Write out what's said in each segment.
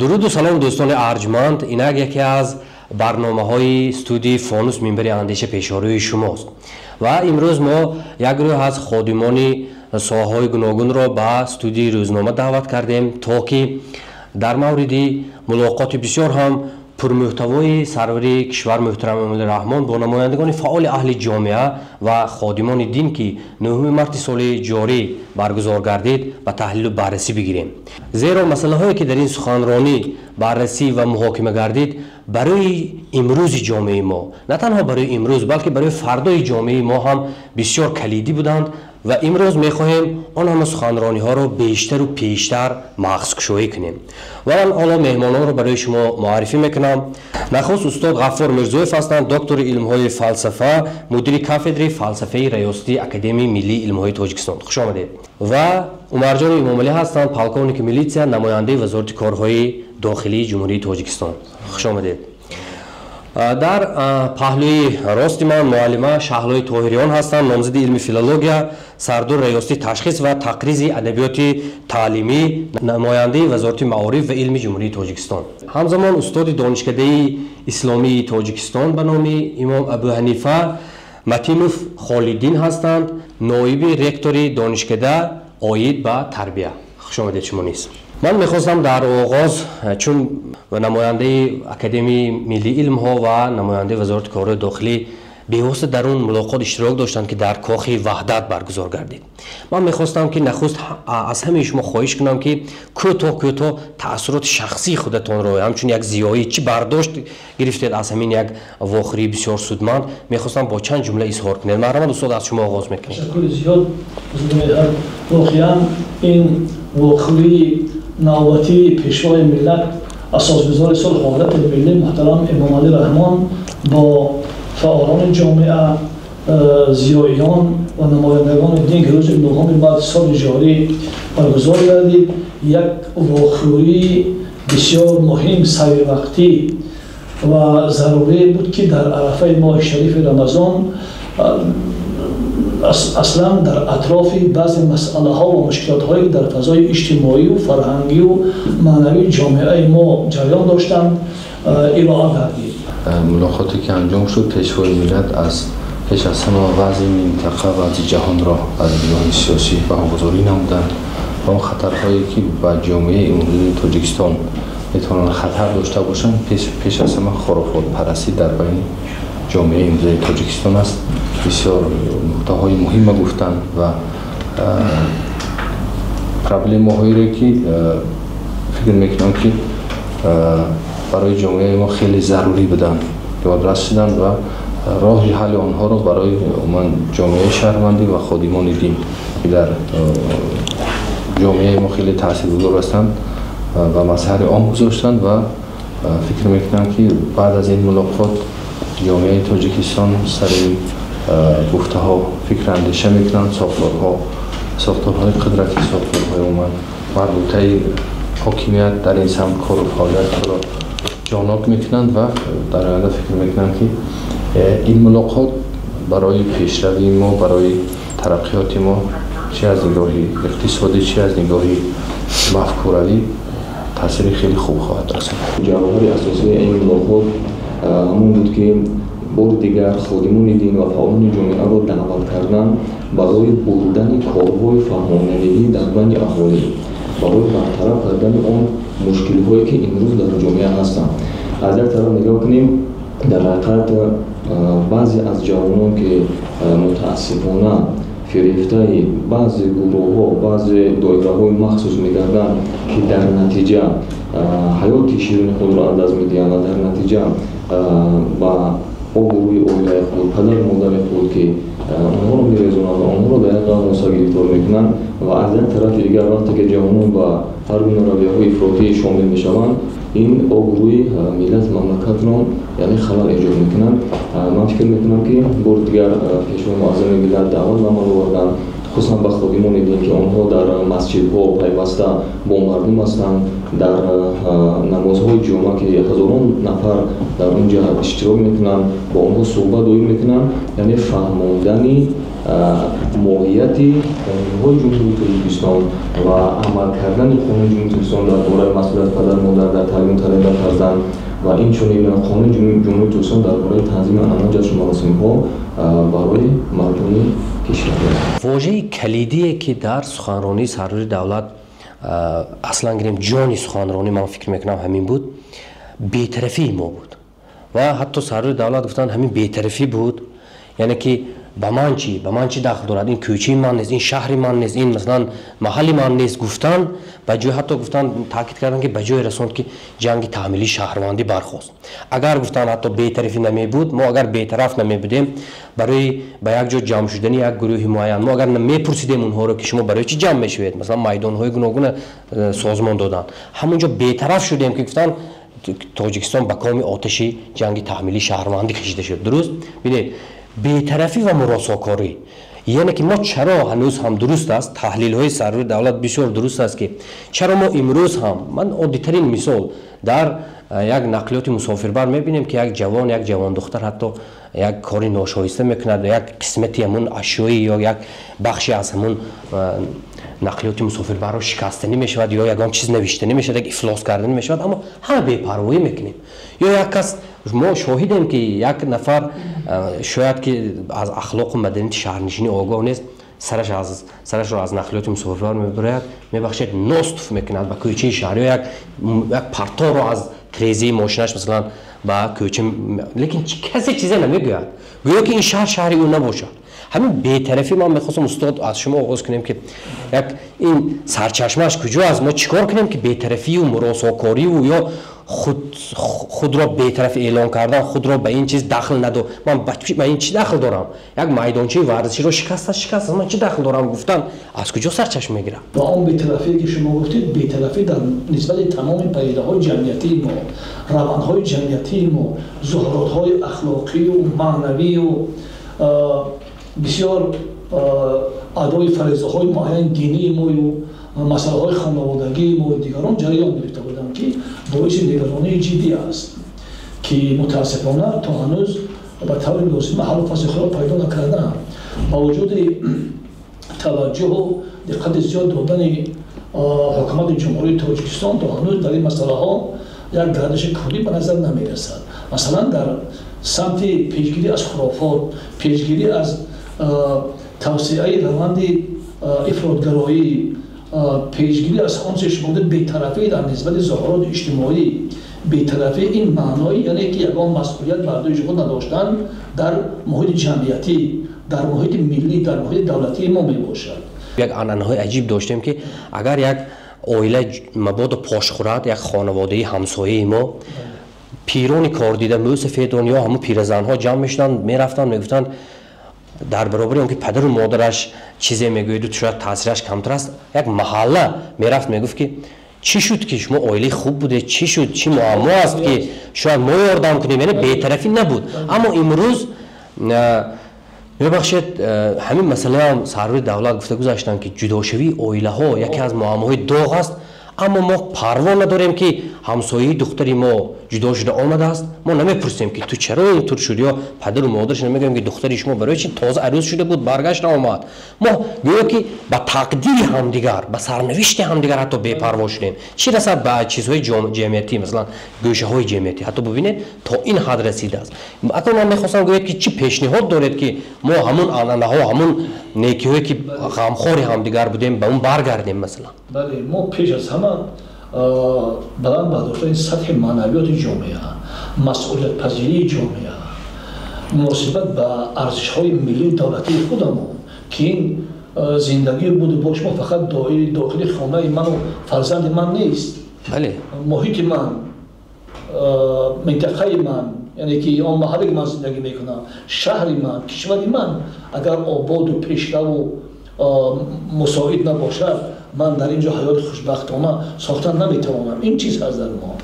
Дуруду салом, дӯстони арҷманд. Инак яке аз барномаҳои студияи Фонус «Минбари андеша» пешорӯи шумост ва имрӯз мо як гурӯҳ аз ходимони соҳаҳои гуногунро ба студияи рӯзнома даъват кардем, то ки дар мавриди мулоқоти бисёр ҳам пурмуҳтавои сарвари кишвар муҳтарам Эмомалӣ Раҳмон бо намояндагони фаъоли аҳли ҷомеа ва ходимони дин, ки 9 марти соли ҷорӣ баргузор гардид, ба таҳлилу баррасӣ бигирем. Зеро масъалаҳое, ки дар ин суханронӣ баррасӣ ва муҳокима гардид, барои имрӯзи ҷомеаи мо, на танҳо барои имрӯз, балки барои фардои ҷомеаи мо ҳам бисёр калидӣ буданд ва имрӯз мехоҳем он ҳама суханрониҳоро бештару пештар мағзкушоӣ кунем. Ва ман ҳоло меҳмононро барои шумо муаррифӣ мекунам. Нахуст устод Ғаффор Мирзоев ҳастанд, доктори илмҳои фалсафа, мудири кафедраи фалсафаи Раёсати Академияи миллии илмҳои Тоҷикистон. Хуш омадед. Ва Умарҷони Имомалӣ ҳастанд, полковники милитсия, намояндаи Вазорати корҳои дохилии Ҷумҳурии Тоҷикистон. Хуш омадед. Дар паҳлӯи рости ман муаллима Шаҳлои Тоҳириён ҳастанд, номзади илми филология, сардори Раёсати ташхис ва тақризи адабиёти таълимӣ, намояндаи Вазорати маориф ва илми Ҷумҳурии Тоҷикистон. Ҳамзамон устоди Донишкадаи исломии Тоҷикистон ба номи Имом Абу Ҳанифа Матинов Холиддин ҳастанд, ноиби ректори донишкада оид ба тарбия. Хуш омадед шумо низ. Ман мехостам дар оғоз, чун намояндаи Академияи миллии илмҳо ва намояндаи Вазорати корҳои дохилӣ бевосита дар он мулоқот иштирок доштанд, ки дар Кохи Ваҳдат баргузор гардид, ман мехостам, ки нахуст аз ҳамаи шумо хоҳиш кунам, ки кӯтоҳ кӯтоҳ таассуроти шахсии худатонро ҳамчун як зиёӣ, чӣ бардошт гирифтед аз ҳамин як вохӯрии бисёр судманд, мехостам бо чанд ҷумла изҳор кунед. Марҳамат, устод, аз шумо оғоз мекунем. Ташаккури зиёд. Воқеан, ин вохӯрии навбатии Пешвои миллат, асосгузори сулҳу ваҳдати миллӣ муҳтарам Эмомалӣ Раҳмон бо фаъолони ҷомеа, зиёиён ва намояндагони дин, ки рӯзи 9 марти соли ҷорӣ баргузор гардид, як вохӯрии бисёр муҳим, саривақтӣ ва зарурӣ буд, ки дар арафаи моҳи шарифи Рамазон аслан дар атрофи баъзе масъалаҳо ва мушкилотҳое, ки дар фазои иҷтимоию фарҳангию маънавии ҷомеаи мо ҷараён доштанд, ироа гардид. Мулоқоте ки анҷом шуд, Пешвои миллат аз пеш аз ҳама вазъи минтақа, вазъи ҷаҳонро аз нигоҳи сиёсӣ баҳогузорӣ намуданд ва он хатарҳое, ки ба ҷомеаи имрӯзии Тоҷикистон метавонанд хатар дошта бошанд, пеш аз ҳама хурофотпарастӣ дар байни ҷомеаи имрӯзаи Тоҷикистон аст. Бисёр нуқтаҳои муҳима гуфтанд ва проблемаҳоеро, ки фикр мекунам, ки барои ҷомеаи мо хеле зарурӣ буданд, ёдрас шуданд ва роҳи ҳалли онҳоро барои умуман ҷомеаи шаҳрвандӣ ва ходимони дин, ки дар ҷомеаи мо хеле таъсиргузор ҳастанд, ба мазҳари ом гузоштанд. Ва фикр мекунам, ки баъд аз ин мулоқот ҷомеаи Тоҷикистон сари гуфтаҳо фикр андеша мекунанд, сохторҳои қудратӣ, сохторҳои умуман марбутаи ҳокимият дар ин самт кору фаъолиятро ҷонок мекунанд ва дар оянда фикр мекунам, ки ин мулоқот барои пешравии мо, барои тараққиёти мо, чи аз нигоҳи иқтисодӣ, чи аз нигоҳи мафкуравӣ таъсири хеле хуб хоҳад расонд. Ҷавҳари асосии ин мулоқот ҳамон буд, ки бори дигар ходимони дин ва фаъолони ҷомеаро даъват кардан барои бурдани корҳои фаҳмонавигӣ дар байни аҳолӣ, барои бартараф кардани он мушкилиҳое, ки имрӯз дар ҷомеа ҳастанд. Аз як тараф нигоҳ кунем, дар ҳақиқат баъзе аз ҷавонон, ки мутаассифона фирефтаи баъзе гурӯҳҳо, баъзе доираҳои махсус мегарданд, ки дар натиҷа ҳаёти ширини худро аз даст медиҳанд ва дар натиҷа ба обрӯи оилаи худ, падару модари худ, ки онҳоро мерезонанд ва онҳоро дар як ғамғусса гирифтор мекунанд. Ва аз як тарафи дигар, вақте ки ҷавонон ба ҳар гуна равияҳои ифротӣ шомил мешаванд, ин обрӯи миллати мамлакатро, яъне, халал эҷод мекунанд. Ман фикр мекунам, ки бори дигар Пешвои муаззами миллат даъват ба амал оварданд, хусусан ба ходимони дин, ки онҳо дар масҷидҳо пайваста бо мардум ҳастанд, дар намозҳои ҷумъа, ки ҳазорон нафар дар он ҷа иштирок мекунанд, бо онҳо суҳбат доир мекунанд, яъне фаҳмондани Моҳияти қонунҳои Ҷумҳурии Тоҷикистон ва амал кардани қонуни Ҷумҳурии Тоҷикистон дар бораи масъулияти падару модар дар таълиму тарбияи фарзанд ва инчунин қонуни Ҷумҳурии Тоҷикистон дар бораи танзими анъана, ҷашну маросимҳо барои мардуми кишвар. Вожаи калидие, ки дар суханронии сарвари давлат, аслан гирем, ҷони суханронӣ, ман фикр мекунам, ҳамин буд, бетарафии мо буд. Ва ҳатто сарвари давлат гуфтанд, ҳамин бетарафӣ буд, яъне ки ба ман чӣ дахл дорад, ин кӯчаи ман нест, ин шаҳри ман нест, ин, масалан, маҳалли ман нест, гуфтан ба ҷой, ҳатто гуфтан, таъкид карданд, ки ба ҷое расонд, ки ҷанги таҳмилии шаҳрвандӣ бархост. Агар, гуфтанд, ҳатто бетарафӣ намебуд, мо агар бетараф намебудем барои ба як ҷо ҷамъ шудани як гурӯҳи муайян, мо агар мепурсидем онҳоро, ки шумо барои чӣ ҷамъ мешавед, масалан, майдонҳои гуногуна созмон доданд, ҳамон ҷо бетараф шудем, ки, гуфтанд, Тоҷикистон ба коми оташи ҷанги таҳмилии шаҳрвандӣ кашида шуд. Дуруст, бинед, бетарафӣ ва муросокорӣ, яъне ки мо чаро ҳанӯз ҳам, дуруст аст, таҳлилҳои сарвари давлат бисёр дуруст аст, ки чаро мо имрӯз ҳам, ман оддитарин мисол, дар як нақлиёти мусофирбар мебинем, ки як ҷавон, як ҷавондухтар ҳатто як кори ношоиста мекунад, як қисмати ҳамун ашёи ё як бахши аз ҳамун нақлиёти мусофирбарро шикастанӣ мешавад ё ягон чиз навиштанӣ мешавад, як ифлос карданӣ мешавад, аммо ҳама бепарвоӣ мекунем. Ё як кас, мо шоҳидем, ки як нафар, шояд ки аз ахлоқу маданияти шаҳрнишинӣ огоҳ нест, сарашро аз нақлиёти мусофирбар мебарояд, мебахшед, нос туф мекунад ба кӯчаи шаҳр ё як парторо аз трезии мошинаш, масалан, ба кӯча, лекин касе чизе намегӯяд, гӯё ки ин шаҳр шаҳри ӯ набошад. Ҳамин бетарафӣ, ман мехостам, устод, аз шумо оғоз кунем, ки як ин сарчашмааш куҷо аст, мо чӣ кор кунем, ки бетарафию муросокориву ё худро бетараф эълон кардан, худро ба ин чиз дахл надо, ман ба ин чӣ дахл дорам, як майдончаи варзиширо шикаста, шикаста, ман чӣ дахл дорам, гуфтан аз куҷо сарчашма мегирам? Ва он бетарафие, ки шумо гуфтед, бетарафӣ дар нисбати тамоми падидаҳои ҷамъиятии мо, равандҳои ҷамъиятии мо, зуҳуротҳои ахлоқию маънавию бисёр адои фаризаҳои муайяни динии мою масъалаҳои хонаводагии мо, дигарон ҷараён гирифта буданд, ки боиси нигаронии ҷиддӣ аст, ки мутаассифона то ҳанӯз ба таври лозима ҳаллу фасли худро пайдо накардаанд. Ба вуҷуди таваҷҷӯҳу диққати зиёд додани ҳукумати Ҷумҳурии Тоҷикистон, то ҳанӯз дар ин масъалаҳо як гардиши куллӣ ба назар намерасад. Масалан, дар самти пешгирӣ аз хурофот, пешгирӣ аз тавсеаи раванди ифротгароӣ, пешгирӣ аз он че шумо бетарафӣ дар нисбати зоҳироти иҷтимоӣ. Бетарафӣ ин маънои, яъне ки ягон масъулият бар дӯши худ надоштан дар муҳити ҷамъиятӣ, дар муҳити миллӣ, дар муҳити давлатии мо мебошад. Як анъанаҳои аҷиб доштем, ки агар як оила мабодо пош хӯрад, як хонаводаи ҳамсояи мо, пирони кордида, мӯсафедон ё ҳамун пиразанҳо ҷамъ мешуданд, мерафтанд, мегуфтанд, дар баробари он ки падару модараш чизе мегӯяду, шояд таъсираш камтар аст, як маҳалла мерафт, мегуфт, ки чӣ шуд, ки шумо оилаи хуб будед, чӣ шуд, чӣ муаммо аст, ки шояд мо ёрдам кунем? Яъне бетарафӣ набуд. Аммо имрӯз, мебахшед, ҳамин масъалаам сарвари давлат гуфта гузаштанд, ки ҷудошавии оилаҳо яке аз муаммоҳои доғ аст, аммо мо парво надорем, ки ҳамсояи духтари мо ҷудо шуда омадааст, мо намепурсем, ки ту чаро ин тур шуд, ё падару модараш намегӯем, ки духтари шумо барои чи тоза арӯз шуда буд, баргашт омад. Мо гӯё ки ба тақдири ҳамдигар, ба сарнавишти ҳамдигар ҳатто бепарво шудем, чӣ расад ба чизҳои ҷамъиятӣ, масалан, гӯшаҳои ҷамъиятӣ. Ҳатто бибинед, то ин ҳад расидааст. Акнун ман мехостам гӯяд, ки чӣ пешниҳод доред, ки мо ҳамун анъанаҳо, ҳамун некиҳое, ки ғамхори ҳамдигар будем, ба он баргардем, масалан? Бале, мо пеш аз ҳама баланд бардоштани сатҳи маънавиёти ҷомеа, масъулиятпазирии ҷомеа муносибат ба арзишҳои миллию давлатии худамон, ки ин зиндагию буду бош мо фақат доири дохили хонаи ману фарзанди ман нест, муҳити ман, минтақаи ман, яъне ки он маҳалле, ки ман зиндагӣ мекунам, шаҳри ман, кишвари ман агар ободу пешраву мусоид набошад, ман дар ин ҷо ҳаёти хушбахтона сохтан наметавонам. Ин чиз ҳаст дар мо.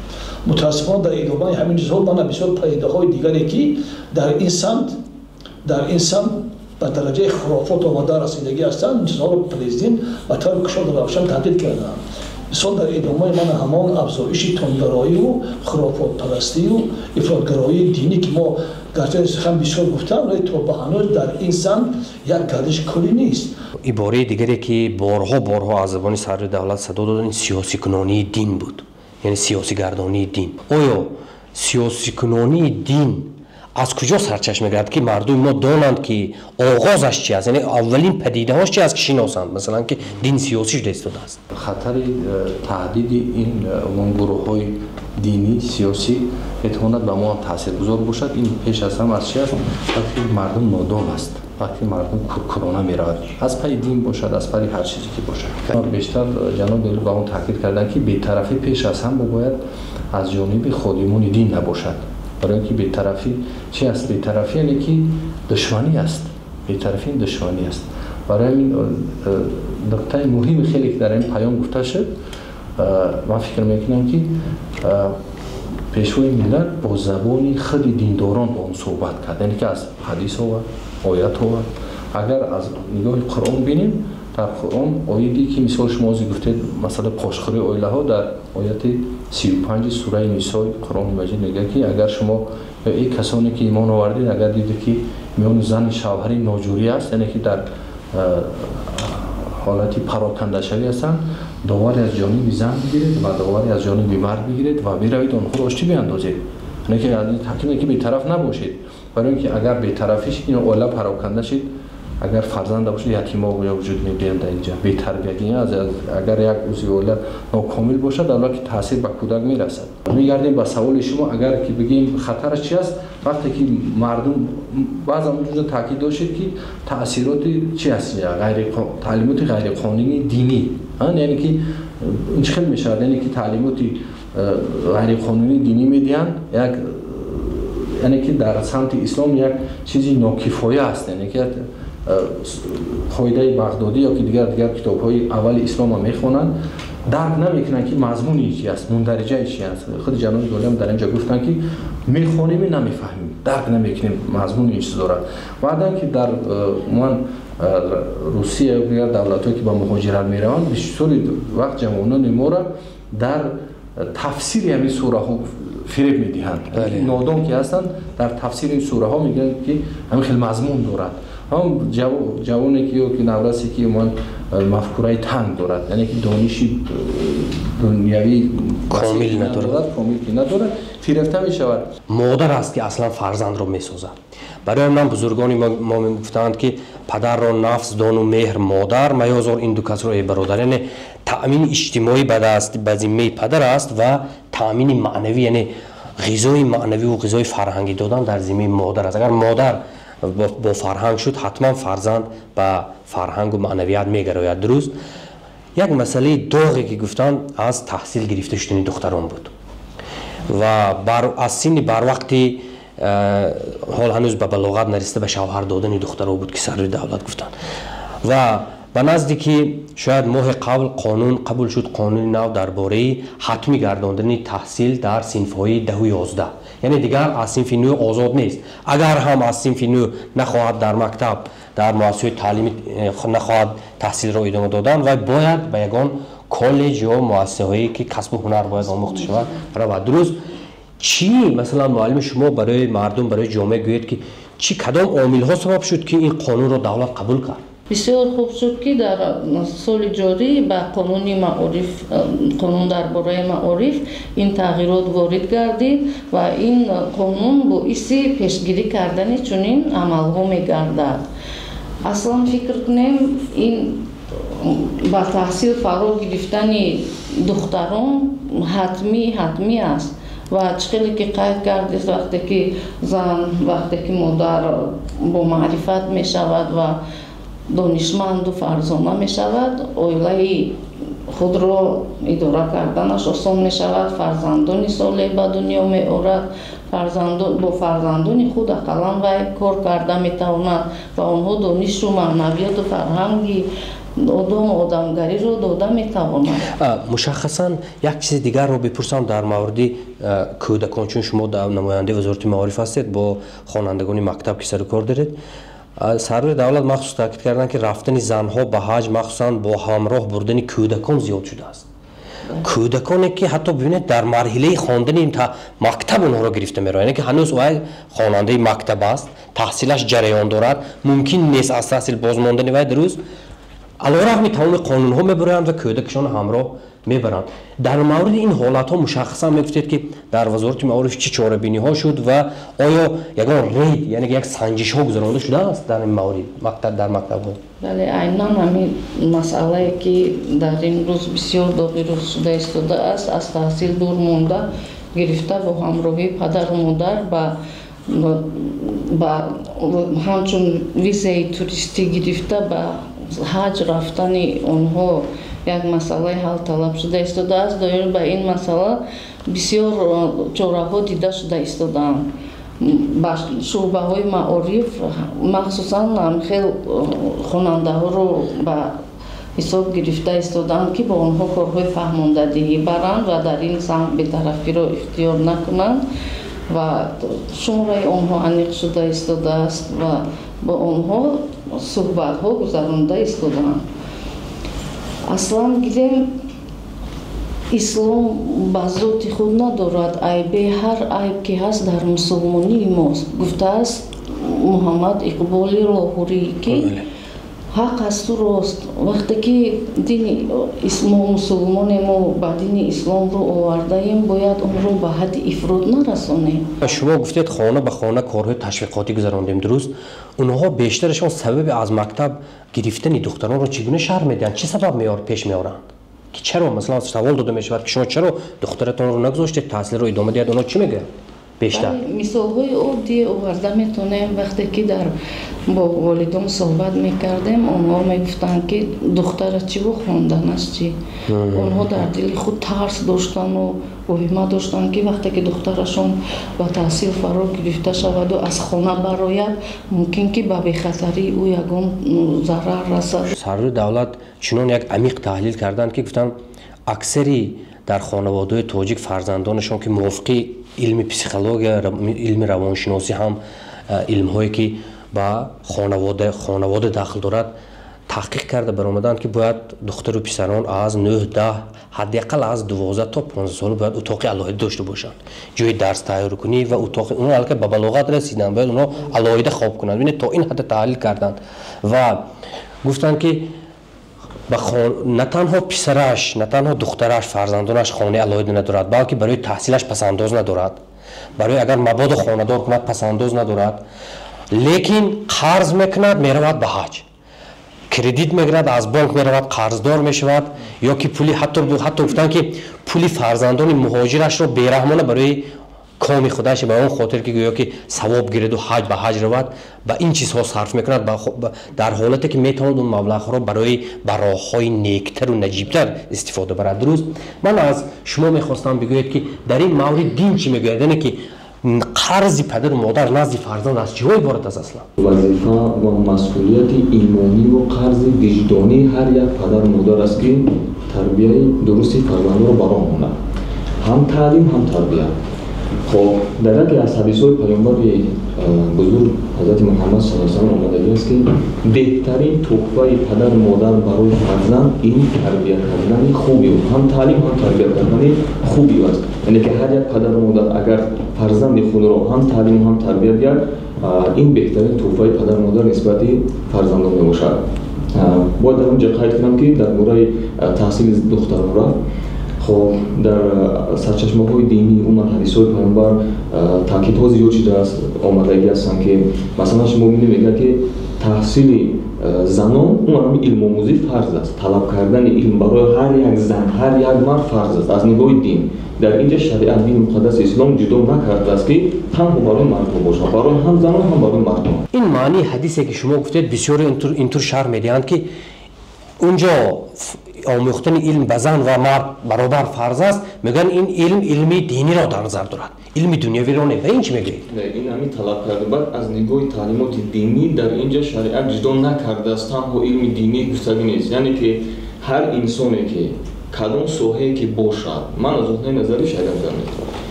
Мутаассифона, дар идомаи ҳамин чизҳо мана бисёр падидаҳои дигаре, ки дар ин самт ба дараҷаи хурофот омада расидагӣ ҳастанд, ин чизҳоро президент ба таври кушоду равшан таҳдид карданд. Мисол, дар идомаи мана ҳамон афзоиши тундгароию хурофотпарастию ифротгароии динӣ, ки мо Гарчанде сухан бисёр гуфтам, вале то ба ҳанӯз дар ин самт як гардиши корӣ нест. Ибораи дигаре ки борҳо аз забони сарвари давлат садо дод, ин сиёсикунонии дин буд, яъне сиёсигардонии дин. Оё сиёсикунонии дин аз куҷо сарчашма мегирад, ки мардуми мо донанд, ки оғозаш чи аст, яъне аввалин падидаҳош чи аст, ки шиносанд, масалан, ки дин сиёсӣ шуда истодааст? Хатари таҳдиди ин гурӯҳҳои динӣ сиёсӣ метавонад ба мо ҳам таъсиргузор бошад. Ин пеш аз ҳама аз чи аст? Вақте мардум нодон аст, вақте мардум куркурона меравад, аз пайи дин бошад, аз пайи ҳар чизе ки бошад. Бештар ҷаноби олӣ ба он таъкид карданд, ки бетарафӣ пеш аз ҳама бояд аз ҷониби ходимони дин набошад. Барои ин ки бетарафӣ чи аст? Бетарафӣ яъне ки душманӣ аст, бетарафӣ душманӣ аст. Барои ҳамин нуқтаи муҳими хеле ки дар ин паём гуфта шуд, ман фикр мекунам, ки пешвои миллат бо забони худи диндорон бо он суҳбат кард, яъне ки аз ҳадис овард, оят овард. Агар аз нигоҳи Қуръон бинем, дар Қуръон оиде ки мисол шумо ҳозир гуфтед, масъалаи пошхӯрии оилаҳо, дар ояти 35-и сураи Нисои Қуръони Маҷид мегӯяд, ки агар шумо, эй касоне ки имон овардед, агар дидед, ки миёни зану шавҳари ноҷурӣ аст, яъне ки дар ҳолати парокандашавӣ ҳастанд, доваре аз ҷониби зан бигиред ва доваре аз ҷониби мард бигиред ва биравед, онҳоро оштӣ биандозед. Яъне ки таъкид ки бетараф набошед, барои ин ки агар бетарафӣ шид, ин оила пароканда шид, агар фарзанда бошад, ятимо вуҷуд мебиёнд дар инҷа, бетарбиягӣ. Агар як узви оила нокомил бошад, албатта ки таъсир ба кӯдак мерасад. Мегардем ба саволи шумо, агар ки бигем, хатараш чи аст, вақте ки мардум баъзан онҷо таъкид доштед, ки таъсироти чи аст, таълимоти ғайриқонунии динӣ, яъне ки ин чӣ хел мешавад, яъне ки таълимоти ғайриқонунии динӣ медиҳанд, як яъне ки дар самти ислом як чизи нокифоя аст, яъне ки қоидаи Бағдодӣ ё ки дигар китобҳои аввали исломро мехонанд, дарк намекунанд, ки мазмуни чи аст, мундариҷаи чи аст. Худи ҷаноби олиам дар инҷо гуфтанд, ки мехонем, намефаҳмем, дарк намекунем мазмуни ин чиз дорад. Баъдан ки дар умуман Русия ё дигар давлатҳое ки ба муҳоҷират мераванд, бисёри вақт ҷавонони моро дар тафсири ҳамин сураҳо фиреб медиҳанд. Нодон ки ҳастанд, дар тафсири ин сураҳо мегӯянд, ки ҳамин хел мазмун дорад. Ҳам ҷавоне ки ё ки наврасе ки умуман мафкураи танг дорад, яъне ки дониши дунявӣ комил надорад, комил ки надорад, фирефта мешавад. Модар аст, ки аслан фарзандро месозад. Барои ман бузургони мо мегуфтанд, ки падарро нафс дону меҳр модар, маёзор ин ду касро, эй бародар. Яъне таъмини иҷтимоӣ ба даст, ба зиммаи падар аст ва таъмини маънавӣ, яъне ғизои маънавиву ғизои фарҳангӣ додан дар зиммаи модар аст. Агар модар бо фарҳанг шуд, ҳатман фарзанд ба фарҳангу маънавият мегарояд. Дуруст, як масъалаи доғе ки гуфтанд, аз таҳсил гирифта шудани духтарон буд ва аз синни барвақти ҳол ҳанӯз ба балоғат нарасида ба шавҳар додани духтаро буд, ки сарвари давлат гуфтанд. Ва ба назди ки шояд моҳи қабл қонун қабул шуд, қонуни нав дар бораи ҳатмӣ гардондани таҳсил дар синфҳои 10-у 11, яъне дигар аз синфи 9 озод нест. Агар ҳам аз синфи 9 нахоҳад дар мактаб, дар муассисаҳои таълимӣ нахоҳад таҳсилро идома додан, вай бояд ба ягон коллеҷ ё муассисаҳое ки касбу ҳунар бояд омӯхта шавад, равад. Дуруст, чӣ масалан, муаллими шумо, барои мардум, барои ҷомеа гӯед, ки чӣ, кадом омилҳо сабаб шуд, ки ин қонунро давлат қабул кард? Бисёр хуб шуд, ки дар соли ҷорӣ ба қонуни маориф, қонун дар бораи маориф ин тағйирот ворид гардид ва ин қонун боиси пешгирӣ кардани чунин амалҳо мегардад. Аслан фикр кунем, ин ба таҳсил фаро гирифтани духтарон ҳатмӣ аст. Ва чӣ хеле ки қайд кардед, вақте ки зан, вақте ки модар бо маърифат мешавад ва донишманду фарзона мешавад, оилаи худро идора карданаш осон мешавад, фарзандони солеҳ ба дунё меорад, бо фарзандони худ ақаллан вай кор карда метавонад ва онҳо донишу маънавияту фарҳанги одому одамгариро дода метавонад. Мушаххасан як чизи дигарро бипурсам дар мавриди кӯдакон, чун шумо намояндаи Вазорати маориф ҳастед, бо хонандагони мактаб ки сару кор доред. Сарвари давлат махсус таъкид карданд, ки рафтани занҳо ба ҳаҷ, махсусан бо ҳамроҳ бурдани кӯдакон, зиёд шудааст. Кӯдаконе ки ҳатто бибинед, дар марҳилаи хондани мактаб онҳоро гирифта меравад, яъне ки ҳанӯз вай хонандаи мактаб аст, таҳсилаш ҷараён дорад, мумкин нест аз таҳсил бозмондани вай. Дуруст, алорағми тамоми қонунҳо мебароянд ва кӯдакашонро ҳамроҳ мебаранд. Дар мавриди ин ҳолатҳо мушаххасан мегуфтед, ки дар Вазорати маориф чӣ чорабиниҳо шуд ва оё ягон рейд, яъне як санҷишҳо гузаронида шудааст дар ин маврид дар мактабҳо? Бале, айнан ҳамин масъалае, ки дар ин рӯз бисёр доғи рӯз шуда истодааст, аз таҳсил дур монда гирифта бо ҳамроҳии падару модар ба ҳамчун визаи туристӣ гирифта ба ҳаҷ рафтани онҳо як масъалаи ҳалталаб шуда истодааст. Доир ба ин масъала бисёр чораҳо дида шуда истодаанд. Ба шӯъбаҳои маориф махсусан хел хонандаҳоро ба ҳисоб гирифта истодаанд, ки бо онҳо корҳои фаҳмондадиҳӣ баранд ва дар ин самт бетарафиро ихтиёр накунанд, ва шумораи онҳо аниқ шуда истодааст ва бо онҳо суҳбатҳо гузаронда истодаанд. Аслан гирем, ислом ба зоти худ надорад айбе, ҳар айб ки ҳаст, дар мусулмонии мост, гуфтааст Муҳаммад Иқболи Лоҳурӣ, ки ҳақ асту рост. Вақте ки дини мо мусулмоне, мо ба дини ислом рӯ овардаем, бояд онро ба ҳадди ифрот нарасонем. Шумо гуфтед, хона ба хона корҳои ташвиқотӣ гузарондем, дуруст? Онҳо бештарашон сабаби аз мактаб гирифтани духтаронро чӣ гуна шарҳ медиҳанд? Чӣ сабаб пеш меоранд, ки чаро, масалан, савол дода мешавад, ки шумо чаро духтаратонро нагузоштед таҳсилро идома диҳад, онҳо чӣ мегӯянд бештар? Мисолҳои оддӣ оварда метавонем. Вақте ки дар бо волидон суҳбат мекардем, онҳо мегуфтанд, ки духтара чиву хонданаш чӣ. Онҳо дар дили худ тарс доштану воҳима доштанд, ки вақте ки духтарашон ба таҳсил фаро гирифта шаваду аз хона барояд, мумкин ки ба бехатарии ӯ ягон зарар расад. Сарвари давлат чунон як амиқ таҳлил карданд, ки гуфтанд, аксари дар хонаводаҳои тоҷик фарзандонашон, ки мувофиқи илми психология, илми равоншиносӣ ҳам илмҳое ки ба хонавода дахл дорад, таҳқиқ карда баромаданд, ки бояд духтару писарон аз 9, 10, ҳадди ақал аз 12 то 15 сола бояд утоқи алоҳида дошта бошанд, ҷои дарс тайёркунӣ ва утоқи онҳо. Аллакай ба балоғат расиданд, бояд онҳо алоҳида хоб кунанд. Бинед, то ин ҳадда таҳлил карданд ва гуфтанд, ки на танҳо писараш, на танҳо духтараш, фарзандонаш хонаи алоҳида надорад, балки барои таҳсилаш пасандоз надорад, барои агар мабодо хонадор кунад, пасандоз надорад, лекин қарз мекунад, меравад ба ҳаҷ, кредит мегирад аз бонк, меравад, қарздор мешавад, ё ки пули ҳатто гуфтанд, ки пули фарзандони муҳоҷирашро бераҳмона барои коми худаш, ба он хотир ки гӯё ки савоб гираду ҳаҷ ба ҳаҷ равад, ба ин чизҳо сарф мекунад, дар ҳолате ки метавонад он маблағҳоро барои ба роҳҳои нектару наҷибтар истифода барад. Дуруст, ман аз шумо мехостам бигӯед, ки дар ин маврид дин чӣ мегӯяд, яъне ки қарзи падару модар назди фарзанд аз чиҳо иборат аст аслан? Вазифа ва масъулияти имониву қарзи виҷдонии ҳар як падару модар аст, ки тарбияи дурусти фарзандонро ба роҳ монад, ҳам таълим, ҳам тарбия. Хоб, дар яке аз ҳадисҳои паёмбари бузург ҳазрати Муҳаммад саллаллоҳу алайҳи васаллам омадагӣ аст, ки беҳтарин туҳфаи падару модар барои фарзанд ин тарбия кардани хуби ӯ, ҳам таълим, ҳам тарбия кардани хуби ӯ аст. Яъне ки ҳар як падару модар агар фарзанди худро ҳам таълиму ҳам тарбия диҳад, ин беҳтарин туҳфаи падару модар нисбати фарзандон мебошад. Бояд дар он ҷо қайд кунам, ки дар бораи таҳсили духтарон рафт. Хоб, дар сарчашмаҳои динӣ, умуман ҳадисҳои паёмбар таъкидҳо зиёд шудааст, омадагӣ ҳастанд, ки масалан шумо бинед, мегӯяд, ки таҳсили занон, умуман ҳамин илмомӯзӣ фарз аст, талаб кардани илм барои ҳар як зан, ҳар як мард фарз аст аз нигоҳи дин. Дар ин ҷо шариат, дини муқаддаси ислом ҷудо накардааст, ки танҳо барои мардҳо бошад, барои ҳам занон, ҳам барои мардон. Ин маънии ҳадисе, ки шумо гуфтед, бисёре интур шарҳ медиҳанд, ки унҷо омӯхтани илм ба зан ва мард баробар фарз аст. Мегӯянд, ин илм илми диниро дар назар дорад, илми дунявиро не. Ба ин чӣ мегӯед? Ин ҳамин талаб карда, баъд аз нигоҳи таълимоти динӣ дар ин ҷо шариат ҷудо накардааст, танҳо илми динӣ гуфтагӣ нест. Яъне ки ҳар инсоне, ки кадом соҳае ки бошад, ман аз нуқтаи назари шариат гап мезанам.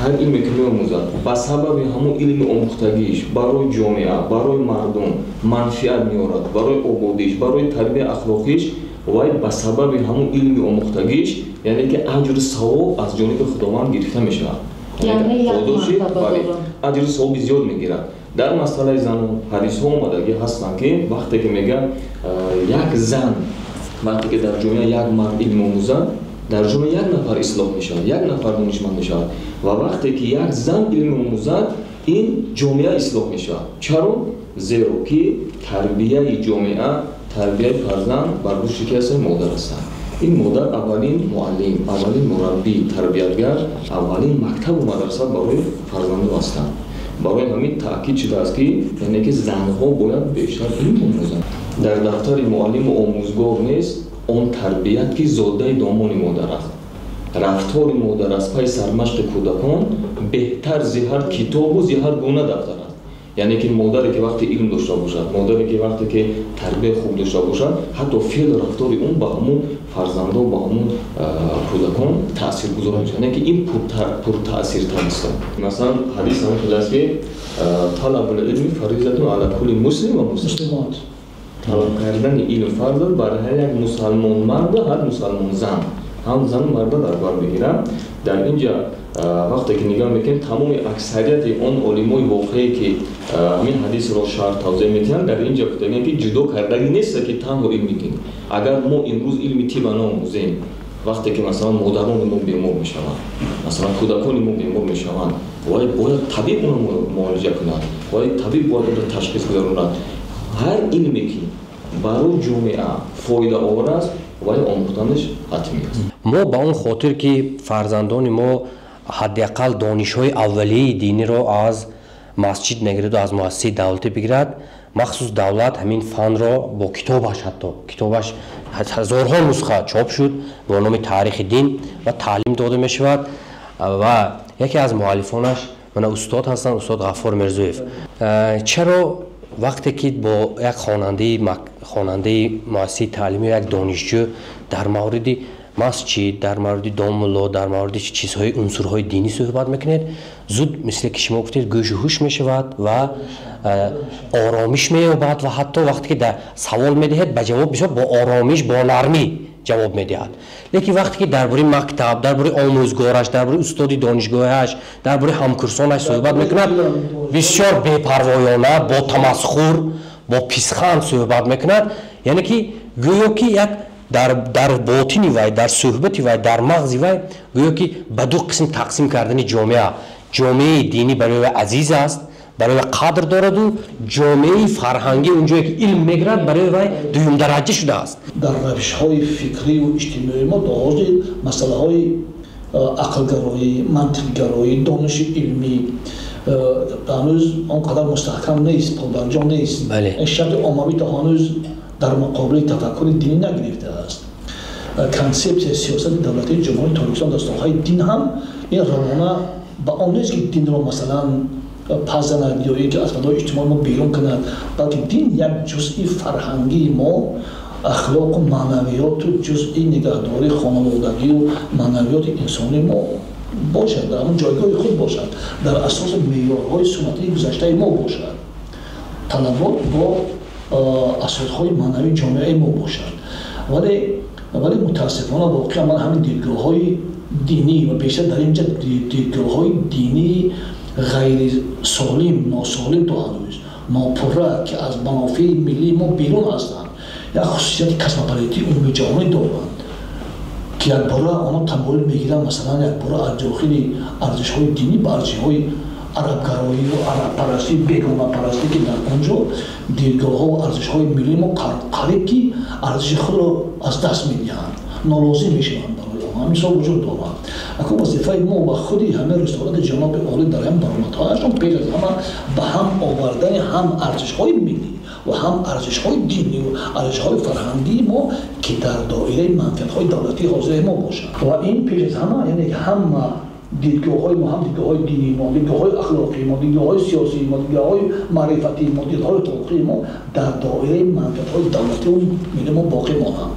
Ҳар илме ки меомӯзад, ба сабаби ҳамон илми омӯхтагиш барои ҷомеа, барои мардум манфиат меорад, барои ободиш, барои тарбияи ахлоқиш, вай ба сабаби ҳамон илми омӯхтагиш, яъне ки аҷру савоб аз ҷониби Худованд гирифта мешавад. Аҷру савоби зиёд мегирад. Дар масъалаи занон ҳадисҳо омадагӣ ҳастанд, ки вақте ки мегӯяд як зан, вақте ки дар ҷомеа як мард илм омӯзад, дар ҷомеа як нафар ислоҳ мешавад, як нафар донишманд мешавад. Ва вақте ки як зан илм омӯзад, ин ҷомеа ислоҳ мешавад. Чаро? Зеро ки тарбияи ҷомеа, тарбияи фарзанд бар дӯши ки ҳастанд? Модар ҳастанд. Ин модар аввалин муаллим, аввалин мураббӣ, тарбиятгар, аввалин мактабу мадраса барои фарзандо ҳастанд. Барои ҳамин таъкид шудааст, ки яъне ки занҳо бояд бештар илм омӯзанд. Дар дафтари муаллиму омӯзгор нест он тарбият, ки зодаи домони модар аст. Рафтори модар аз пайи сармашқи кӯдакон беҳтар зи ҳар китобу зи ҳар гуна дафтар аст. Яъне ки модаре ки вақте илм дошта бошад, модаре ки вақте ки тарбияи хуб дошта бошад, ҳатто феълу рафтори он ба ҳамун фарзандо, ба ҳамун кӯдакон таъсиргузор мешавад. Яъне ки ин пуртаъсиртар аст. Масалан, ҳадис ҳамин хел аст, ки талабул илми фаризатун ала кулли муслим ва муслимот. Талаб кардани илм фарз аст бар ҳар як мусалмон мард ва ҳар мусалмон зан. Ҳам зану марда дар бар мегирад. Дар ин ҷа вақте ки нигоҳ мекунем, тамоми аксарияти он олимои воқее, ки ҳамин ҳадисро шарҳ тавзеҳ медиҳанд, дар ин ҷа гуфтагианд, ки ҷудо кардагӣ нест, ки танҳо илми дин. Агар мо имрӯз илми тиба наомӯзем, вақте ки масалан модарони мо бемор мешаванд, масалан кӯдакони мо бемор мешаванд, вай бояд табиб онро муолиҷа кунад, вай табиб бояд онро ташхис гузаронад. Ҳар илме ки барои ҷомеа фоидаовар аст, вай омӯхтанаш ҳатмӣ аст. Мо ба он хотир, ки фарзандони мо ҳадди ақал донишҳои аввалияи диниро аз масҷид нагираду аз муассисаи давлатӣ бигирад, махсус давлат ҳамин фанро бо китобаш, ҳатто китобаш ҳазорҳо нусха чоп шуд бо номи «Таърихи дин» ва таълим дода мешавад, ва яке аз муаллифонаш мана устод ҳастанд, устод Ғаффор Мирзоев. Чаро вақте ки бо як хонандаи муассисаи таълимӣ, як донишҷӯ дар мавриди масҷид, дар мавриди домулло, дар мавриди чизҳои унсурҳои динӣ суҳбат мекунед, зуд, мисле ки шумо гуфтед, гӯшу ҳуш мешавад ва оромиш меёбад, ва ҳатто вақте ки савол медиҳед, ба ҷавоб бисёр бо оромиш, бо нармӣ ҷавоб медиҳад. Лекин вақте ки дар бораи мактаб, дар бораи омӯзгораш, дар бораи устоди донишгоҳаш, дар бораи ҳамкурсонаш суҳбат мекунад, бисёр бепарвоёна, бо тамасхур, бо писханд суҳбат мекунад. Яъне ки гӯё ки як дар ботини вай, дар суҳбати вай, дар мағзи вай гӯё ки ба ду қисм тақсим кардани ҷомеа: ҷомеаи динӣ барои вай азиз аст, барои вай қадр дораду, ҷомеаи фарҳангӣ, он ҷое ки илм мегирад, барои вай дуюмдараҷа шудааст. Дар равишҳои фикриву иҷтимоии мо то ҳозир масъалаҳои ақлгароӣ, мантиқгароӣ, дониши илмӣ ҳанӯз он қадар мустаҳкам нест, побарҷо нест. Шакли оммавӣ то ҳанӯз дар муқобили тафаккури динӣ нагирифтааст. Консепсияи сиёсати давлатии Ҷумҳурии Тоҷикистон дар соҳаи дин ҳам ин равона ба он нест, ки динро масалан пазанад ё ин ки аз фазои иҷтимои мо берун кунад, балки дин як ҷузъи фарҳангии мо, ахлоқу маънавиёту ҷузъи нигаҳдории хонаводагию маънавиёти инсонии мо бошад, дар ҳамон ҷойгоҳи худ бошад, дар асоси меъёрҳои суннатии гузаштаи мо бошад, талабот бо асосҳои маънавии ҷомеаи мо бошад. Вале мутаассифона, воқеан ман ҳамин дидгоҳҳои динӣ ва бештар дар инҷа дидгоҳҳои динии ғайрисолим, носолим, то ҳанӯз нопурра, ки аз манофеи миллии мо берун ҳастанд, як хусусияти космополитии умумиҷаҳонӣ доранд, ки якбора онҳо тамоюл мегиранд, масалан, якбора аз дохили арзишҳои динӣ ба арзишҳои арабгароию арабпарастӣ, бегонапарастӣ, ки дар он ҷо дидгоҳҳо ва арзишҳои миллии мо қариб ки арзиши худро аз даст медиҳанд, нолозим мешаванд барои онҳо. Ҳамин мисол вуҷуд дорад. Акун вазифаи мо ва худи ҳамаи рисолати ҷаноби олӣ дар ҳам баромадҳояшон пеш аз ҳама ба ҳам овардани ҳам арзишҳои миллӣ ва ҳам арзишҳои динӣ ва арзишҳои фарҳангии мо, ки дар доираи манфиатҳои давлатии ҳозираи мо бошад. Ва ин пеш аз ҳама, яъне ҳама дидгоҳҳои мо, ҳам дидгоҳҳои динии мо, дидгоҳҳои ахлоқии мо, дидгоҳҳои сиёсии мо, дидгоҳҳои маърифатии мо, дидгоҳҳои ҳуқуқии мо дар доираи манфиатҳои давлатию миллии мо боқӣ монанд.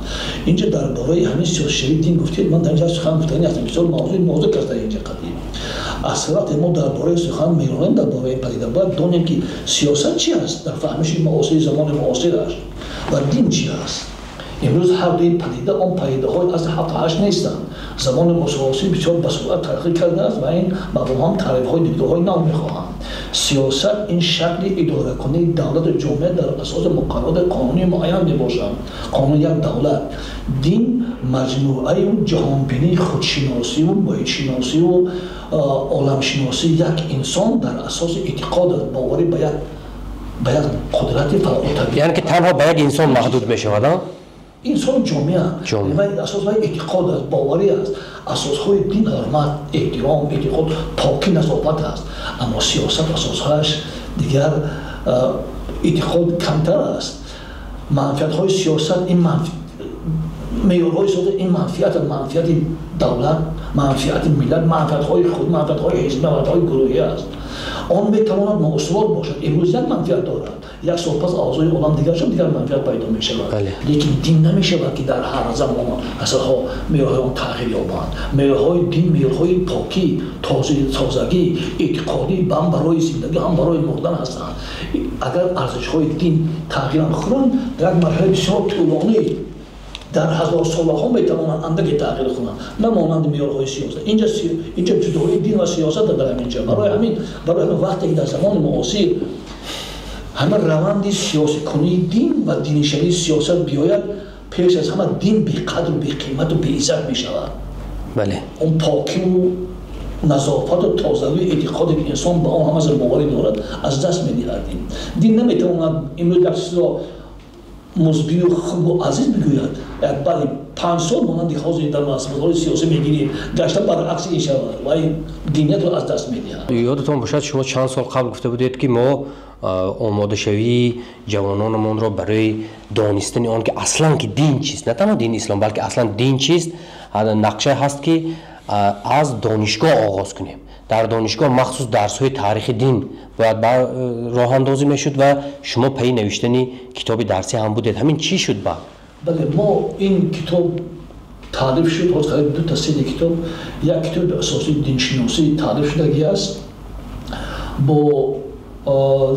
Инҷа дар бораи ҳамин сиёсишавии дин гуфтед, ман дар инҷа сухан гуфтанӣ ҳастам. Бисёр мавзӯи нозук аст дар инҷа қадим. Аз вақте мо дар бораи сухан меронем, дар бораи падида, бояд донем, ки сиёсат чи аст дар фаҳмиши муосири замони муосираш ва дин чи аст. Имрӯз ҳар дуи падида он падидаҳои аз ҳафту ҳашт нестанд. Замони муосир бисёр ба суръат тараққӣ кардааст ва ин мафҳумҳам таърифҳои дидгоҳҳои нав мехоҳанд. Сиёсат ин шакли идоракунии давлату ҷомеа дар асоси муқаррароти қонунии муайян мебошад, қонуни як давлат. Дин маҷмӯаю ҷаҳонбинии худшиносиву муҳитшиносиву оламшиносии як инсон дар асоси эътиқод аст, боварӣ ба як қудрати фавқутабиӣ. Яъне ки танҳо ба як инсон маҳдуд мешавад, а? Инсон, ҷомеа, асос вай эътиқод аст, боварӣ аст. Асосҳои дин ҳурмат, эҳтиром, эътиқод, покӣ, назофат аст. Аммо сиёсат асосҳояш дигар, эътиқод камтар аст. Манфиатҳои сиёсат ин меъёрҳои сиёсат ин манфиат, манфиати давлат, манфиати миллат, манфиатҳои худ, манфиатҳои ҳизбӣ, манфиатҳои гурӯҳӣ аст. Он метавонад муосилот бошад. Имрӯз як манфиат дорад, як сол пас авзои олам дигар шуд, дигар манфиат пайдо мешавад. Лекин дин намешавад, ки дар ҳар замон асалҳо меъёрҳои он тағйир ёбанд. Меъёрҳои дин меъёрҳои покӣ, тозагӣ, эътиқодӣ ҳам барои зиндагӣ, ҳам барои мурдан ҳастанд. Агар арзишҳои дин тағйирам хӯранд, дар як марҳилаи бисёр тӯлонӣ, дар ҳазорсолаҳо, метавонанд андаке тағйир кунанд, на монанди меъёрҳои сиёсат. Инҷа ҷудоии дин ва сиёсат дар ҳаминҷа. Барои ҳамин вақте ки дар замони муосир ҳама раванди сиёсикунии дин ва динишавии сиёсат биёяд, пеш аз ҳама дин беқадру беқимату беиззат мешавад. Он покиву назофату тозавии эътиқоде, ки инсон ба он ҳама боварӣ дорад, аз даст медиҳад. Дин наметавонад имрӯз як чизро мусбию хубу азиз бигӯяд, як баъди 5 сол, монанди ҳозир дар масъалаҳои сиёсӣ мегирем, гашта баръакси ин шавад ва динятро аз даст медиҳад. Ёдатон бошад, шумо чанд сол қабл гуфта будед, ки мо омодашавии ҷавононамонро барои донистани он ки аслан ки дин чист, на танҳо дини ислом, балки аслан дин чист, нақша ҳаст, ки аз донишгоҳ оғоз кунем. Дар донишгоҳ махсус дарсҳои таърихи дин бояд роҳандозӣ мешуд ва шумо пайи навиштани китоби дарсӣ ҳам будед. Ҳамин чӣ шуд баъд? Бале, мо ин китоб таълиф шуд. Ҳозир қариб дута седи китоб, як китоби асосии диншиносӣ таълиф шудагӣ аст бо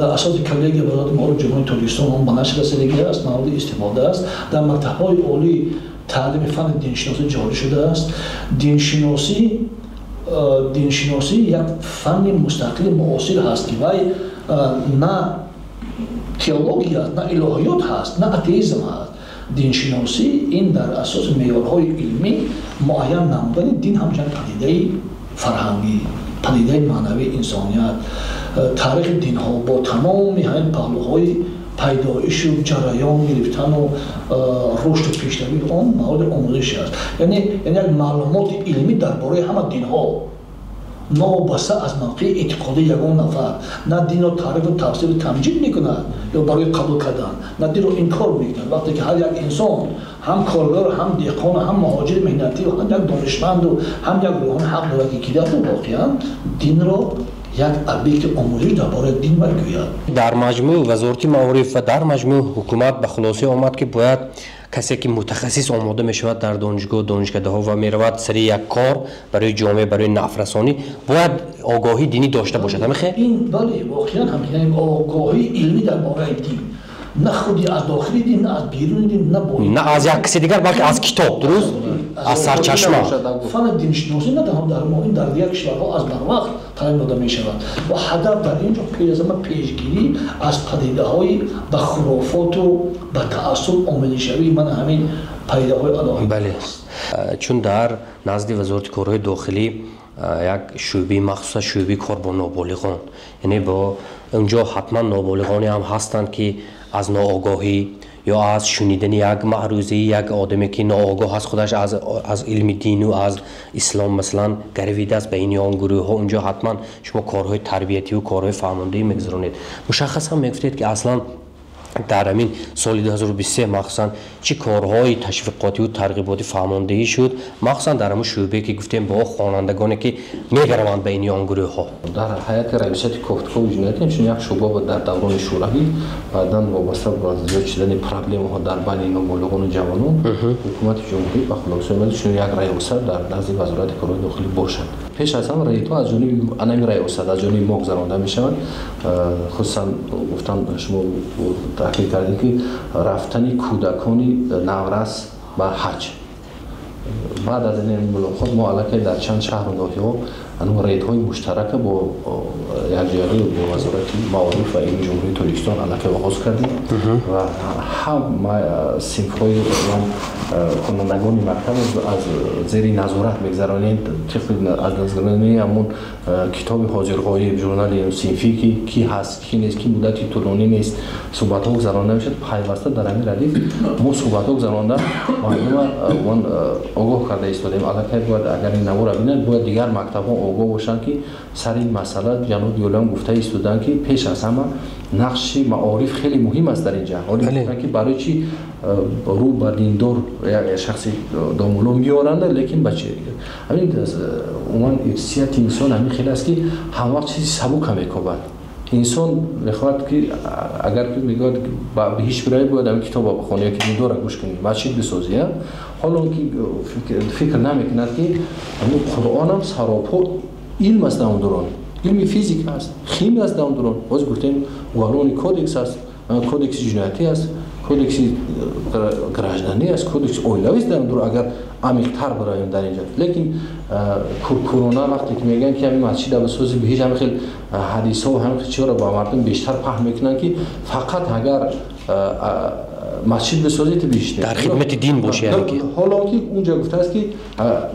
дар асоси коллегия Вазорати маориф Ҷумҳурии Тоҷикистон. Он ба нашр расидагӣ аст, мавриди истифода аст. Дар мактабҳои олӣ таълими фанни диншиносӣ ҷорӣ шудааст. Диншиносӣ як фанни мустақили муосир ҳаст, ки вай на теология аст, на илоҳиёт ҳаст, на атеизм ҳаст. Диншиносӣ ин дар асоси меъёрҳои илмӣ муайян намудани дин ҳамчун падидаи фарҳангӣ, падидаи маънавии инсоният, таърихи динҳо бо тамоми ҳамин паҳлӯҳои пайдоишу ҷараён гирифтану рушду пешравии он мавриди омӯзиш аст. Яъне як маълумоти илмӣ дар бораи ҳама динҳо, новобаста аз мавқеи эътиқодии ягон нафар. На динро таърифу тавсифу тамҷид мекунад ё барои қабул кардан, на динро инкор мекунад. Вақте ки ҳар як инсон, ҳам коргар, ҳам деҳқон, ҳам муҳоҷири меҳнатӣ, ҳам як донишманду ҳам як рӯҳонӣ ҳақ дорад, ки кидаду воқеан динро як объекти омӯзиш дар бораи дин баргӯяд. Дар маҷмӯъ Вазорати маориф ва дар маҷмӯъ ҳукумат ба хулоса омад, ки бояд касе ки мутахассис омода мешавад дар донишгоҳ, донишкадаҳо ва меравад сари як кор барои ҷомеа, барои нафрасонӣ, бояд огоҳии динӣ дошта бошад. Ҳамихе? Ин бале, воқеан ҳам огоҳии илмӣ дар бораи дин, на худи аз дохили дин, на аз беруни дин, на бо на аз як каси дигар, балки аз китоб, дуруст, аз сарчашма. Фанни диншиносӣ на танҳо дар мо, ин дар дигар кишварҳо аз барвақт таълим дода мешавад ва ҳадаф дар ин ҷо пеш аз ҳама пешгирӣ аз падидаҳои ба хурофоту ба таассуб омезишавии мана ҳамин падидаҳои алоҳида. Бале, чун дар назди Вазорати корҳои дохилӣ як шӯъбаи махсус, шӯъбаи кор бо ноболиғон, яъне бо унҷо ҳатман ноболиғоне ҳам ҳастанд, ки аз ноогоҳӣ ё аз шунидани як маърузаи як одаме, ки ноогоҳ аст худаш аз илми дину аз ислом, масалан, гаравидааст ба ин ё он гурӯҳҳо. Унҷо ҳатман шумо корҳои тарбиятиву корҳои фаҳмондагӣ мегузаронед. Мушаххасан мегуфтед, ки аслан Дар ҳамин соли 2023 махсусан чӣ корҳои ташвиқотиву тарғиботӣ фаҳмондиҳӣ шуд, махсусан дар ҳамун шӯъбае ки гуфтем бо хонандагоне ки мегараванд ба ин ё он гурӯҳҳо? Дар ҳайати раёсати кофтукови ҷиноятӣ ҳамчунин як шӯъба буд дар даврони шӯравӣ. Баъдан вобаста ба зиёд шудани проблемаҳо дар байни ноболиғону ҷавонон, ҳукумати ҷумҳурӣ ба хулоса омад, чунин як раёсат дар назди Вазорати корҳои дохилӣ бошад. Пеш аз ҳама рейдҳо аз ҷониби анами раёсат, аз ҷониби мо гузаронда мешаванд. Хусусан гуфтам, шумо таъкид кардем, ки рафтани кӯдакони наврас ба ҳаҷ. Баъд аз ин мулоқот мо аллакай дар чанд шаҳру ноҳияҳо ҳанӯз рейдҳои муштарака бо якҷоягӣ бо Вазорати маориф ва илми Ҷумҳурии Тоҷикистон аллакай оғоз кардем ва ҳама синфҳои хонандагони мактаб аз зери назорат мегзаронем, тибқи аз назаронии ҳамон китоби ҳозирғоиб, журнали синфӣ, ки ки ҳаст, ки нест, ки муддати тӯлонӣ нест, суҳбатҳо гузаронда мешавад. Пайваста дар ҳамин радиф мо суҳбатҳо гузаронда, мардума огоҳ карда истодем. Аллакай бояд, агар ин навора бинанд, бояд дигар мактабҳо огоҳ бошанд, ки сари ин масъала ҷаноби олиам гуфта истоданд, ки пеш аз ҳама нақши маориф хеле муҳим аст дар инҷа. Ҳоле гуфтанд, ки барои чӣ рӯ ба диндор шахси домулло меоранд, лекин ба чи ҳамин умуман ирсияти инсон ҳамин хеле аст, ки ҳамвақт чизи сабука мекобад. Инсон мехоҳад, ки агар ки мегӯяд, ба биҳишт биравӣ, бояд ҳамин китоба бихонӣ ё ки диндора гӯш кунӣ, масҷид бисозӣ. Ҳоло ки фикр намекунад, ки ҳамин Қуръонам саропо илм аст, дар он дурон илми физика аст, химия аст, дар он дурон боз гуфтем, уголовный кодекс аст, кодекси ҷиноятӣ аст, кодекси гражданӣ аст, кодекси оилавӣ аст дар он дур, агар амиқтар биравем дар инҷа. Лекин куркурона вақте ки мегӯянд, ки ҳамин масҷида бисози, биҳишт, ҳамин хел ҳадисҳо, ҳамин хел чизҳоро ба мардум бештар паҳн мекунанд, ки фақат агар масҷид бисозӣ, ту биҳишт. Дар хидмати дин боши, яъне ки. Ҳоло ки унҷа гуфтааст, ки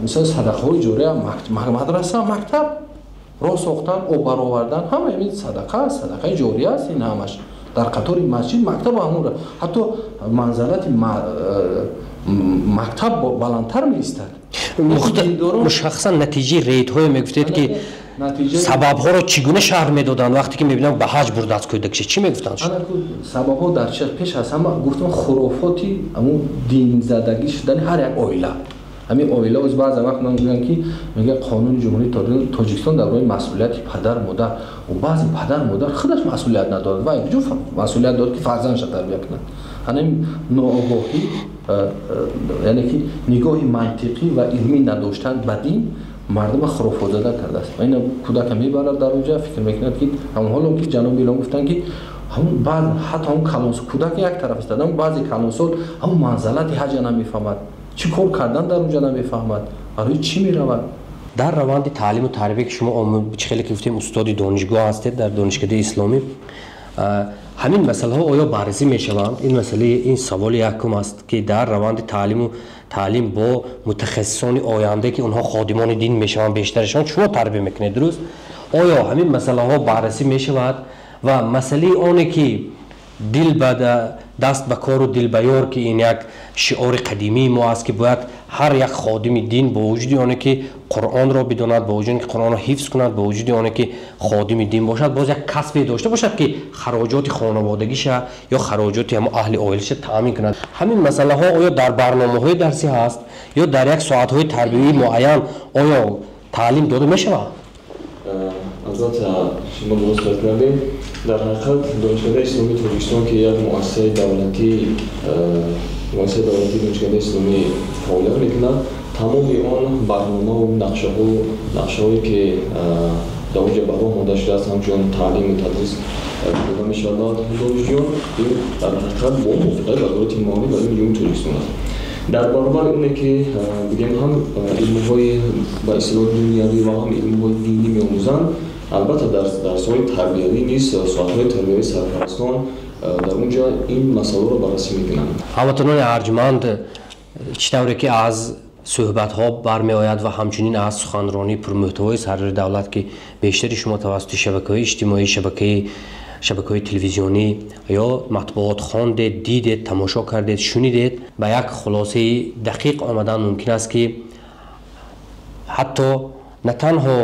мисол садақаҳои ҷория, мадраса, мактаб, роҳ сохтан, об баровардан, ҳама ин садақа аст, садақаи ҷория аст. Ин ҳамаш дар қатори масҷид, мактаб ҳамонра, ҳатто манзалати мактаб баландтар меистад. Мушаххасан натиҷаи рейдҳое мегуфтед, ки сабабҳоро чӣ гуна шарҳ медоданд, вақте ки мебинам ба ҳаҷ бурдааст кӯдакша, чӣ мегуфтанд? Сабабҳо дар чи? Пеш аз ҳама гуфтам, хурофоти ҳамун динзадагӣ шудани ҳар як оила. Ҳамин оила оз баъзе вақт ман гӯям, ки мегӯяд қонуни Ҷумҳурии Тоҷикистон дар бораи масъулияти падар модар. Баъзе падар модар худаш масъулият надорад ва куҷо масъулият дорад, ки фарзандша тарбия кунад? Ҳамин ноогоҳӣ, яъне ки нигоҳи мантиқӣ ва илмӣ надоштан ба дин мардума хурофотзада кардааст. Ва ина кӯдака мебарад дар онҷа, фикр мекунад, ки ҳамон ҳоло ки ҷаноби илом гуфтанд, ки ҳамун баъд ҳатто ҳамун калонсол, кӯдак як тараф истад, баъзе калонсол ҳамун манзалати ҳаҷа намефаҳмад, чӣ кор кардан дар онҷа намефаҳмад, барои чӣ меравад. Дар раванди таълиму тарбия, ки шумо чӣ хеле ки гуфтем, устоди донишгоҳ ҳастед дар Донишкадаи исломӣ, ҳамин масъалаҳо оё баррасӣ мешаванд? Ин масъалаи, ин саволи якум аст, ки дар раванди таълиму таълим бо мутахассисони оянда, ки онҳо ходимони дин мешаванд бештарашон, шумо тарбия мекунед, дуруст? Оё ҳамин масъалаҳо баррасӣ мешавад ва масъалаи оне ки дил ба даст ба кору дил ба ёр, ки ин як шиори қадимии мо аст, ки бояд ҳар як ходими дин бо вуҷуди оне ки Қуръонро бидонад, бо вуҷуди оне ки Қуръонро ҳифз кунад, бо вуҷуди оне ки ходими дин бошад, боз як касбе дошта бошад, ки хароҷоти хонаводагиша ё хароҷоти ҳамо аҳли оилаша таъмин кунад, ҳамин масъалаҳо оё дар барномаҳои дарсӣ ҳаст ё дар як соатҳои тарбиявии муайян оё таълим дода мешавад? Албатта, шумо дуруст қайд кардед. Дар ҳақиқат, Донишкадаи исломии Тоҷикистон, ки як муассисаи давлатӣ, муассисаи давлатии Донишкадаи исломӣ фаъолият мекунад, тамоми он барномаву нақшаҳо, нақшаҳое ки дар он ҷо ба роҳ монда шудааст, ҳамчун таълиму тадрис дода мешавад ба донишҷӯён, ин дар ҳақиқат бо мувофиқаи Вазорати маориф ва илми Ҷумҳурии Тоҷикистон аст. Дар баробари оне ки бигем, ҳам илмҳои ба истилоҳ дунявӣ ва ҳам илмҳои динӣ меомӯзанд, албатта, дар дарсҳои тарбиявӣ низ, соатҳои тарбиявии сарпарастон дар он ҷо ин масъаларо баррасӣ мекунанд. Ҳамватанони арҷманд, чӣ тавре ки аз суҳбатҳо бармеояд ва ҳамчунин аз суханронии пурмуҳтавои сарвари давлат, ки бештари шумо тавассути шабакаҳои иҷтимоӣ, шабакаҳои телевизионӣ ё матбуот хондед, дидед, тамошо кардед, шунидед, ба як хулосаи дақиқ омадан мумкин аст, ки ҳатто на танҳо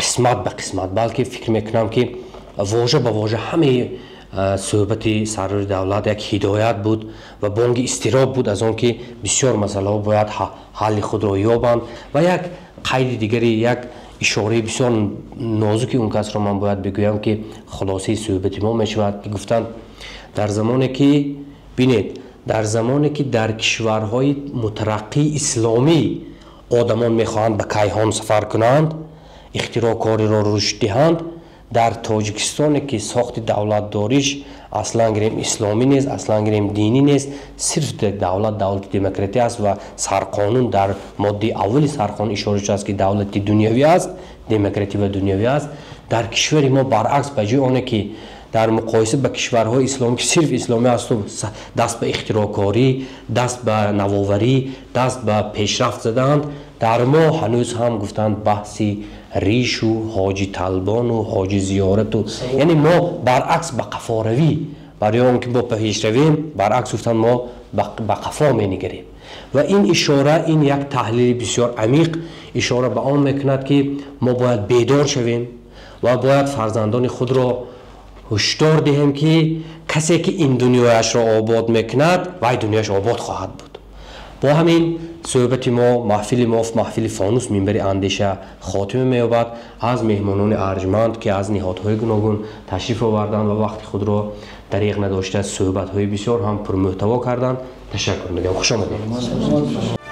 қисмат ба қисмат, балки фикр мекунам, ки вожа ба вожа ҳамаи Суҳбати сарвари давлат як ҳидоят буд ва бонги изтироб буд аз он ки бисёр масъалаҳо бояд ҳалли худро ёбанд. Ва як қайди дигари, як ишораи бисёр нозуки он касро ман бояд бигӯям, ки хулосаи суҳбати мо мешавад, ки гуфтанд, дар замоне ки, бинед, дар замоне ки дар кишварҳои мутараққии исломӣ одамон мехоҳанд ба кайҳон сафар кунанд, ихтироъкориро рушд диҳанд, дар Тоҷикистоне ки сохти давлатдориш аслан гирем исломӣ нест, аслан гирем динӣ нест, сирф давлат давлати демократӣ аст ва сарқонун, дар моддаи аввали сарқонун ишора шудааст, ки давлати дунявӣ аст, демократӣ ва дунявӣ аст, дар кишвари мо баръакс, ба ҷои оне ки дар муқоиса ба кишварҳои исломӣ, ки сирф исломӣ асту, даст ба ихтироъкорӣ, даст ба навоварӣ, даст ба пешрафт задаанд, дар мо ҳанӯз ҳам, гуфтанд, баҳси ришу ҳоҷи талбону ҳоҷи зиёрату, яъне мо баръакс ба қафоравӣ, барои он ки мо пешравем, баръакс, гуфтанд, мо ба қафо менигарем. Ва ин ишора, ин як таҳлили бисёр амиқ ишора ба он мекунад, ки мо бояд бедор шавем ва бояд фарзандони худро ҳушдор диҳем, ки касе ки ин дунёяшро обод мекунад, вай дунёяш обод хоҳад буд. Бо ҳамин суҳбати мо, маҳфили мо, маҳфили «Фонус минбари андеша» хотима меёбад. Аз меҳмонони арҷманд, ки аз ниҳодҳои гуногун ташриф оварданд ва вақти худро дариғ надошта суҳбатҳои бисёр ҳам пурмуҳтаво карданд, ташаккур мегӯям. Хуш омадед.